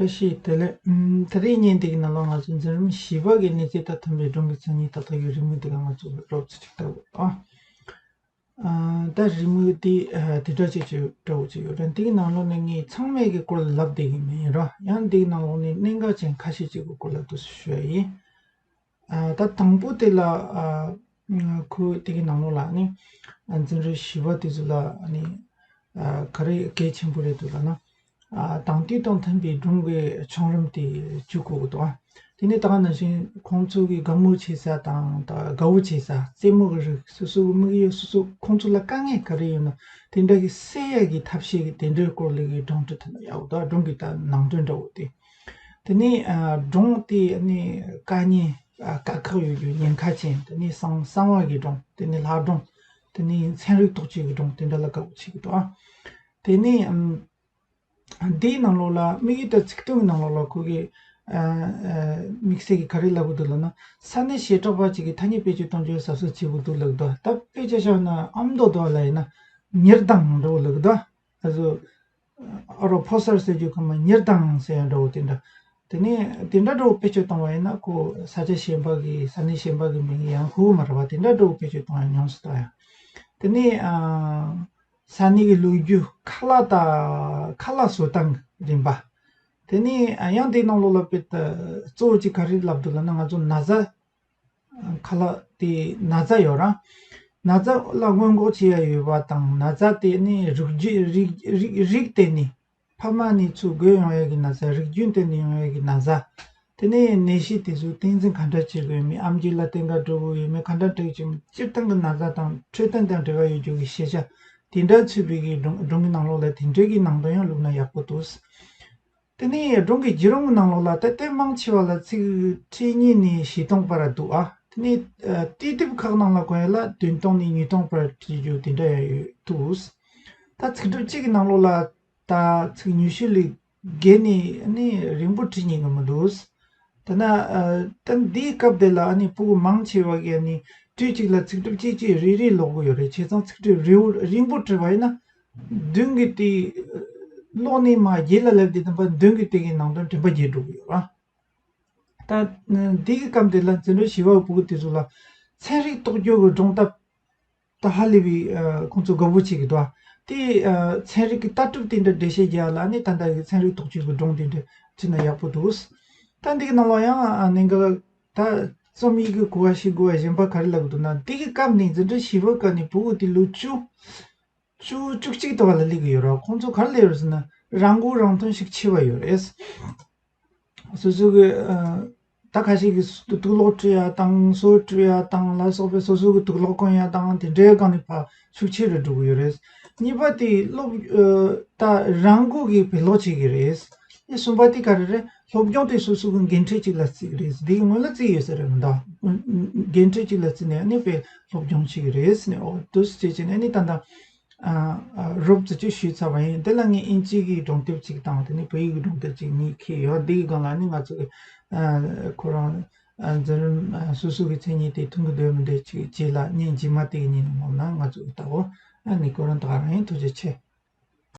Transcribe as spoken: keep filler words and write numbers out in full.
བཀྲ་ཤིས་བདེ་ལེགས། ཨམ། ད་རེས་བརྙན་འདི་གི་ནང་ལ་ང་ཚོ་འཛིན་རིམ་བཞི་པ་གི་གནས་ཚད་དང་མཐུན་པའི་སྒྲུང་གི་མཚན་ཉིད་ཏག་ཏག་ཡོད་རེད་མི་འདུག་ག་ང་ཚོ་རོབ་ཙམ་ཅིག་ལྟ་དགོས་ཨ། ཨ། ད་རི་མོ་འདི་ཨ་དེ་འདྲ་ཅིག་ཅིག་འདྲ་བོ་ཅིག་ཡོད་རེད། འདི་གི་ནང་ལོགས་ནས་ངས་ཚང་མའི་གི་སྐོར་ལ་ལབ་བསྡད་ཀྱི་མིན་ར། ཡང་འདི་གི་ནང་ལོགས་ནས་གནད་འགག་ཅན་ཁ་ཤས་ཅིག་གི་སྐོར་ལ་འདུག་སེ་ཞུ་ཡ་ཡིན། ཨ། ད་དང་པོ་དེ་ལ་ཨ་ཁོས་དེ་གི་ནང་ལོགས་ལ་ནི་ཨ་འཛིན་རིམ་བཞི་པ་དེ་ཚོ་ལ་ནི་ཨ་ག་རེ་གལ་ཆེན་པོ་རེད་འདུག་ལབ་ན། ཨ། དེང་དུས་དང་མཐུན་པའི་སྒྲུང་གི་བྱུང་རིམ་དེ་བརྒྱུད་དགོས་ཀྱི་འདུག་ཨ། དེ་ནས་ད་ག་ནང་བཞིན་ཁོང་ཚོ་གི་དགའ་མོས་བྱེད་ས་དང་ད་དགའ་བོ་བྱེད་ས་རྩེད་མོ་གི་རིགས་སོ་སོ་གི་དམིགས་ཡུལ་སོ་སོ་ཁོང་ཚོ་ལ་དཀའ་ངལ་ག་རེ་ཡོད་ན་དེ་འདྲ་གི་སེལ་ཡ་གི་ཐབས་ཤེས་གི་དེ་འདྲའི་སྐོར་ལ་གི་སྒྲུང་འབྲི་ཐུབ་ན་ཡག་པོ་འདུག་སྒྲུང་གི་ད་ནང་དོན་འདྲ་བོ་དེ། དེ་ནས་ཨ་སྒྲུང་དེ་ནི་དཀའ་ཉེན་ཨ་དཀའ་ཁག་ཡོད་རྒྱུ་ཉེན་ཁ་ཅན། དེ་ནས་གསང་གསང་བ་གི་སྒྲུང་། དེ་ནས་ལྷག་སྒྲུང་། དེ་ནས་ཚན་རིག་ཐོག་གཅིག་གི་སྒྲུང་དེ་འདྲ་ལ་དགའ་བོ་བྱེད་ཀྱི་འདུག་ཨ། དེ་ནས་ཨམ། འདིའི་ནང་ལོགས་ལ་དམིགས་ཡུལ་དང་ཚིག་དོན་གྱི་ནང་ལོགས་ལ་ཁོ་གིས་ཨ་ཨ་དམིགས་བསལ་གྱི་ག་རེ་ལབ་ཀྱི་འདུག་ལབ་ན། ས་གནས་བྱེ་བྲག་པ་གཅིག་གིས་ཐ་སྙད་བེད་སྤྱོད་གཏོང་རྒྱུ་གཟབ་གཟབ་བྱེད་དགོས་འདུག་ལབ་ཀྱི་འདུག་ད་དཔེ་ཆ་བཞག་ན་ཨ་མདོ་དོ་ལ་ཡིན་ན་ཉེར་དང་འདྲ་བོ་ལབ་ཀྱི་འདུག་ཨ་ཟོ། ཨ་རོ་ཕོ་གསར་ཟེར་རྒྱུ་ཁ་མ་ཉེར་དང་ཟེར་ཡ་འདྲ་བོ་དེ་འདྲ། དེ་ནས་དེ་འདྲ་འདྲ་བོ་བེད་སྤྱོད་བཏང་བ་ཡིན་ན་ཁོ་ས་ཆ་གཞན་པ་གི་ས་གནས་གཞན་པ་གི་མིང་ཡང་ཧུ་མ་ར་བ་དེ་འདྲ་འདྲ་བོ་བེད་སྤྱོད་བཏང་ཡ་ཉུང་སུ་བཏང་ཡ། དེ་ནས་ཨ། ས་གནས་ཀྱི་ལོ་རྒྱུས་ཁ་ལག་དང་ཁ་ལག་བཟོ་སྟངས་རིམ་པ། དེ་ནས་ཡང་དེའི་ནང་ལོགས་ལ་དཔེ་ད་གཙོ་བོ་གཅིག་ག་རེ་ལབ་འདུག་ལབ་ན་ང་ཚོ་ན་ཚ། ཁ་ལག་དེ་ན་ཚ་ཡོད་ར། ན་ཚ་ལ་སྔོན་འགོག་བྱེད་ཡ་ཡོད་པ་དང་ན་ཚ་དེ་ནི་རིགས་རྒྱུད་རིགས་རིགས་རིགས་དེ་ནི་ཕ་མ་ནས་ཚུར་འགོས་ཡོང་ཡ་གི་ན་ཚ། རིགས་རྒྱུད་དེ་ནས་ཡོང་ཡ་གི་ན་ཚ། དེ་ནས་ནད་གཞི་དེ་ཚོ་སྟངས་འཛིན་ག་འདྲ་བྱེད་དགོས་མིན། ཨེམ་ཆི་ལ་བརྟེན་ག་འགྲོ་གི་ཡོད་མེད། ག་འདྲ་འགྲིག་ཅིང་སྤྱིར་བཏང་གི་ན་ཚ་དང་འཕྲོད་བསྟེན་དང་འབྲེལ་བ་ཡོད་རྒྱུ་གི་ཤེས་བྱ་དེ་འདྲ་ཚུད་པའི་གི་སྒྲུང་སྒྲུང་གི་ནང་ལོགས་ལ་དེ་འདྲའི་གི་ནང་དོན་ཡང་བླུགས་ན་ཡག་པོ་འདུག་དེ་ནས་སྒྲུང་གི་བརྒྱུད་རིམ་གྱི་ནང་ལོགས་ལ་ད་ལྟའི་མང་ཆེ་བ་ལ་ཚིག་ཁྲི་གཉིས་ནས་བཞི་སྟོང་བར་འདུག་ཨ། དེ་ནས་ཨ་དུས་དེབ་ཁག་ནང་ལ་གོ་ཡ་ལ་བདུན་སྟོང་ནས་ཉིས་སྟོང་བར་བྲིས་རྒྱུ་དེ་འདྲ་ཡང་ཡོད་འདུག་ད་ཚིག་གྲུབ་གཅིག་གི་ནང་ལོགས་ལ་ད་ཚིག་ཉི་ཤུ་ལས་བརྒལ་ནས་ནི་རིང་པོ་བྲིས་ཉན་གི་མི་འདུག་ད་ན་ཨ་ད་འདིའི་སྐབས་དེ་ལ་ཨ་ནི་ཕྲུ་གུ་མང་ཆེ་བ་གིས་ཨ་ནི་དུས་གཅིག་ལ་ཚིག་གྲུབ་གཅིག་གཅིག་རེ་རེ་ཀློག་གི་ཡོད་རེད། བྱས་ཙང་ཚིག་གྲུབ་རེ་བོ་རིང་པོ་བྲིས་པ་ཡིན་ན་མདུན་གྱི་དེ་ཀློག་ནས་མར་རྗེས་ལ་སླེབས་དུས་ཙམ་པ་མདུན་གྱི་དེ་གི་ནང་དོན་དྲན་པ་བརྗེད་འགྲོ་གི་ཡོད་ར། ད་འདི་གི་སྐབས་འདི་ལ་འཛིན་གྲྭ་བཞི་པ་གི་ཕྲུ་གུ་དེ་ཚོ་ལ་ཚན་རིག་རྟོགས་སྦྱོར་གྱི་སྒྲུང་ད་ད་ཧ་ལས་པའི་ཨ་ཁོང་ཚོ་དགའ་པོ་བྱེད་ཀྱི་འདུག་དེ་ཨ་ཚན་རིག་གི་ལྟ་གྲུབ་དེ་འདྲ་འགྲེལ་བཤད་རྒྱག་ལ་ནི་ད་ལྟ་གི་ཚན་རིག་རྟོགས་སྦྱོར་གྱི་སྒྲུང་དེ་འདྲ་བྲིས་ན་ཡག་པོ་འདུག་ད་འདི་གི་ནང་ལ་ཡང་ཨ་གནད་འགག་ད་རྩོམ་ཡིག་གི་གོ་བ་ཤེས་དགོས་པ་གཞན་པ་ག་རེ་ལབ་ཀྱི་འདུག་ན། འདི་གི་སྐབས་ནས་འཛིན་གྲྭ་བཞི་པ་སྐབས་ནས་ཕྲུ་གུ་དེ་ལོ་བཅུ། བཅུ་བཅུ་གཅིག་དུ་བ་ལ་སླེབས་ཀྱི་ཡོད་རེད། ཁོང་ཚོ་ག་རེ་ལབ་ཡོད་རེད་ཟེར་ན་རང་མགོ་རང་ཐོན་ཤུགས་ཆེ་བ་ཡོད་རེད། སོ་སོ་གི་ཨ་ད་ཁ་ཤས་ཀྱིས་དུག་ལོག་འཁྲུད་ཡ་དང་སོ་འཁྲུད་ཡ་དང་ལ་སོགས་པའི་སོ་སོ་གི་དུག་ལོག་གོན་ཡ་དང་དེ་འདྲའི་སྒང་ནས་ཕར་ཤུགས་ཆེ་རུ་འགྲོ་གི་ཡོད་རེད། གཉིས་པ་དེ་སློབ་ཨ་ད་རང་མགོ་གི་བེད་ལོག་བྱེད་ཀྱི་རེད། ཨེ་གསུམ་པ་དེ་ག་རེ་རེད། སློབ་སྦྱོང་དེ་སོ་སོ་གི་འགན་འཁྲི་གཅིག་ལ་བརྩི་གི་རེད། འདི་གི་སྔོན་ལ་བརྩི་ཡོད་ས་རེད་མི་འདུག་འགན་འཁྲི་གཅིག་ལ་བརྩིས་ནས་ཨ་ནི་དཔེ་སློབ་སྦྱོང་བྱེད་ཀྱི་རེད་ཟེར་ནས། འོ་དུས་བྱེད་བྱེད་ནས་ཨ་ནི་ད་ལྟ་ཨ་ཨ་རོབ་ཙམ་ཅིག་ཞུས་ཚར་བ་ཡིན། དེ་ལ་ངས་དབྱིན་ཇི་གི་སྒྲུང་དེབ་ཅིག་དང་དེ་ནས་བོད་ཡིག་གི་སྒྲུང་དེབ་ཅིག་གཉིས་ཁྱེར་ཡོད། འདི་གི་སྒང་ལ་ཨ་ནི་ང་ཚོ་གི་ཨ་ཁོ་རང་ཨ་འཛིན་རིམ་ཨ་སོ་སོ་གི་མཚན་ཉིད་དེ་མཐུན་གི་འདུག་མི་འདུག་ཅིག་རྗེས་ལ་ཉིན་རྗེས་མ་དེ་གི་ཉིན་ནང་ལ་ང་ཚོ་གི་ལྟ་བུ་ཨ་ནི་ཁོ་རང་ད་ག་རང་ཡིན། ཐུགས་རྗེ་ཆེ།